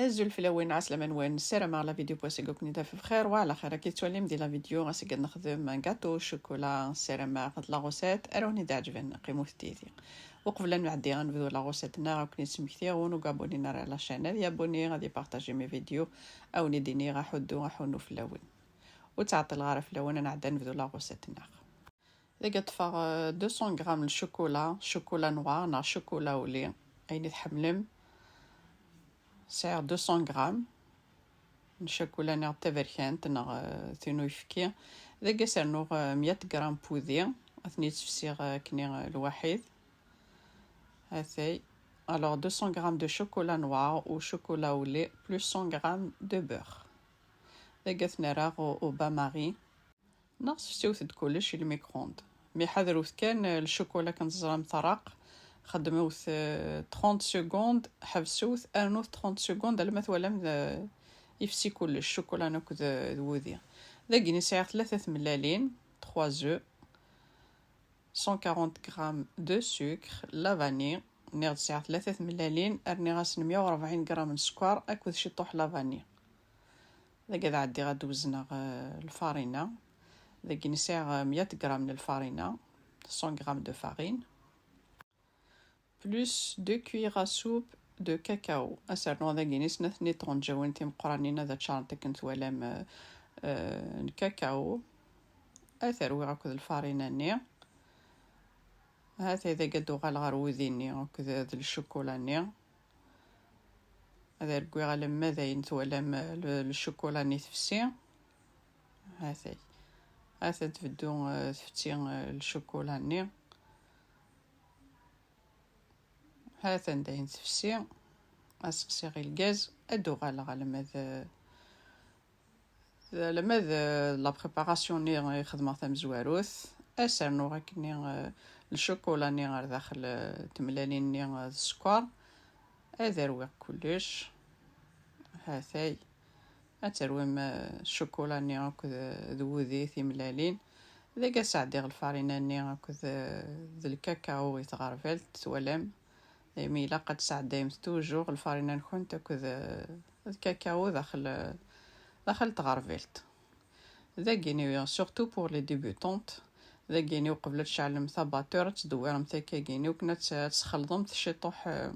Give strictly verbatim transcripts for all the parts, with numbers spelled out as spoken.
Azul fell-awen, ɛeslama-nwen, ssarameɣ la vidéo n wass-agi ad ken-id-taf bxir wa ɛla xir. Akken tettwalim di la vidéo, ass-agi ad nexdem un gâteau au chocolat, ssarameɣ d la recette ara wen-id-iɛeǧben, qqimet yid-i. Uqbel ad nɛeddi ad nebdu la recette-nneɣ, ad ken-id-smektiɣ, win ur abonné ara à la chaîne ad yabonné, ad ypartaji mes vidéos, ad wen-id-iniɣ aḥuddu aḥunnu fell-awen. Ur ttɛeṭṭileɣ ara fell-awen, ad nɛeddi ad nebdu la recette-nneɣ. Dagi ad ṭṭfeɣ, euh, deux cents grammes n ccukula, ccukula noir neɣ ccukula au lait, ayen i tḥemmlem. Sɛiɣ deux cents grammes n ccukula neɣ d taberkant neɣ, euh, tin uyefki. Dagi ad s-rnuɣ, euh, meyya gram n wudi, ad ten-id-sefsiɣ, euh, akken, euh, lwaḥid. Atay. Alors, deux cents grammes de chocolat noir ou chocolat au lait plus cent grammes de beurre. Dagi ad t-nerr au, au bain-marie. Neɣ sefsiwet-d kullec i lmikrond. Mi ḥadrewt kan, eh, ccukula akken teẓram terreq, xedmewt, eh, trente secondes, ḥebsewt, rnut trente secondes, alma twalam d, eh, ifsi kullec, ccukula akked, eh, d wudi. Dagi-ni sɛiɣ tlata tmellalin, trois œufs, cent quarante grammes de sucre, la vanille, nniɣ-d sɛiɣ tlata tmellalin, rniɣ-asen meyya u rebɛin gram n sskeṛ akked ciṭuḥ la vanille. Dagi ad ɛeddiɣ ad d-wezneɣ, eh, lfarina. Dagi-ni sɛiɣ, eh, meyya gram n lfarina, cent grammes de farine, plus deux cuillères à soupe de cacao. Ad s-rnuɣ dagi-ni snat n tɣenǧawin timeqqranin ad ččarent akken twalam, eh, eh, n cacao. Ad t-rwiɣ akked lfarina-nni. Hatay dagi ad d-uɣaleɣ ɣer wudi-nni akked d ccukula-nni. Ad rwiɣ alamma d ayen twalam, eh, le-, ccukula-nni tefsi. Hatay. Hatay tbeddu, eh, tfetti, eh, ccukula-nni. Hatan dayen tefsi. Ad seqsiɣ i lgaz, ad d-uɣaleɣ alamma d, alamma d la préparation-nni i xedmeɣ tamezwarut. Ad s-rnuɣ akkenni, eh, ccukula-nni ɣer daxel, eh, tmellalin-nni, eh, d sskeṛ. Ad rwiɣ kullec. Hatay. Ad terwim, eh, ccukula-nni akked, eh, d wudi timellalin. Dagi ad sɛeddiɣ lfarina-nni akked, eh, d lkakao i tɣerbalt, twalam. Imi ilaq ad tesɛeddayem toujours lfarina-nkent akked, eh, d kakao daxel, eh, daxel tɣerbalt. Dagini, surtout pour les débutantes, dagini uqbel ad tceɛlem tabatur, ad tdewwiremt akkagini, ukken ad tt-, ad tesxelḍemt ciṭuḥ, eh,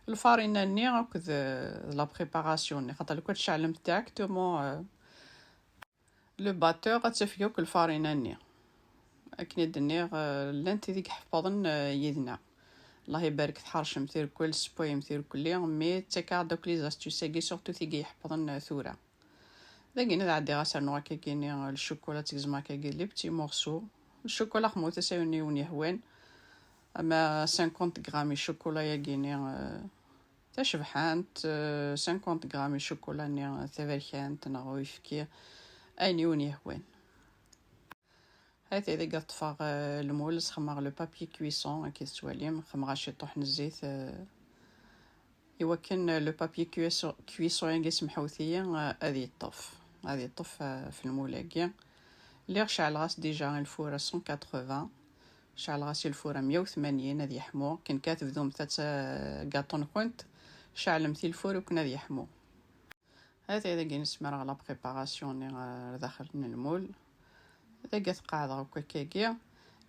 lfarina-nni akked, eh, la préparation-nni, xaṭer lukan tceɛlemt directement, eh, le batteur, ad tafeg akk lfarina-nni. Akken i d-nniɣ, eh, llant tid i iḥeffḍen, eh, yid-neɣ. Allah ibarek, tḥercemt irkel, tessewwayem irkelli, mais ttakeɣ-d akk les astuces-agi, surtout tigi iḥeffḍen, eh, tura. Dagini ad ɛeddiɣ ad s-rnuɣ akkagini ccukula, ad tt-gezmeɣ akkagi les petits morceaux. Ccukula xedmeɣ-as ayen i wen-yehwan. Ama cinquante grammes i ccukula-yagini, eh, tacebḥant, eh, cinquante grammes i ccukula-nni, eh, taberkant neɣ uyefki, ayen i wen-yehwan. Hatay dagi ad ṭṭfeɣ, eh, lmul, sxedmeɣ le papier cuisson, akka i tettwalim, xedmeɣ ciṭuḥ n zzit, eh, iwakken, eh, le papier cuisson, cuisson-agi, semḥewt-iyi, eh, ad yeṭṭef, ad yeṭṭef, eh, ɣef lmul-agi. Lliɣ ceɛleɣ-as déjà i lfur à cent quatre-vingts, ceɛleɣ-as i lfur à meyya u tmanyin ad yeḥmu, akken kan tebdumt ad t-, gaṭu-nkent, ceɛlemt i lfur ukken ad yeḥmu. Hatay dagi nesmar la préparation-nni ɣer daxel n lmul. Dagi ad t-qeɛdeɣ akk akkagi. Ad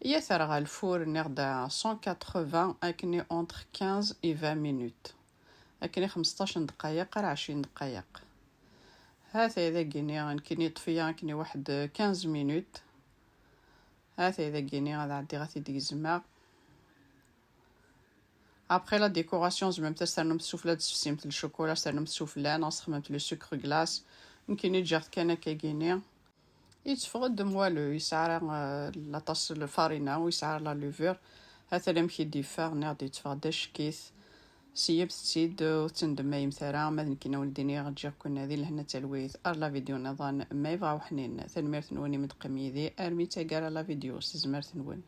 t-rreɣ ɣer lfur, nniɣ-d à cent quatre-vingts, akken entre quinze et vingt minutes. Akken xmesṭac n ddqayeq ar ɛecrin ddqayeq. Hatay dagini, nekkini yeṭṭef-iyi akken waḥed quinze minutes. Hatay dagini ad ɛeddiɣ ad t-id-gezmeɣ. Après la décoration, tzemremt ad s-ternumt sufella, ad d-tessefsimt ccukula, ad s-ternumt sufella, neɣ ad s-txedmemt le sucre glace. Nekkini ǧǧiɣ-t kan akkagini. Yetteffeɣ-d moelleux, yesɛa ara, eh, aṭas n lfarina, ur yesɛi ara la levure. Hatan amek i d-yeffeɣ, nniɣ-d yetteffeɣ-d acekkit. Seyyimt-tt-id, ur ttendemmayemt ara, ma d nekkini a wen-d-iniɣ, ǧǧiɣ-ken di lehna d talwit, ar la vidéo nniḍen, ma yebɣa uḥnin. Tanemmirt-nwen imi d-teqqim yid-i armi d taggara la vidéo, s tezmert-nwen.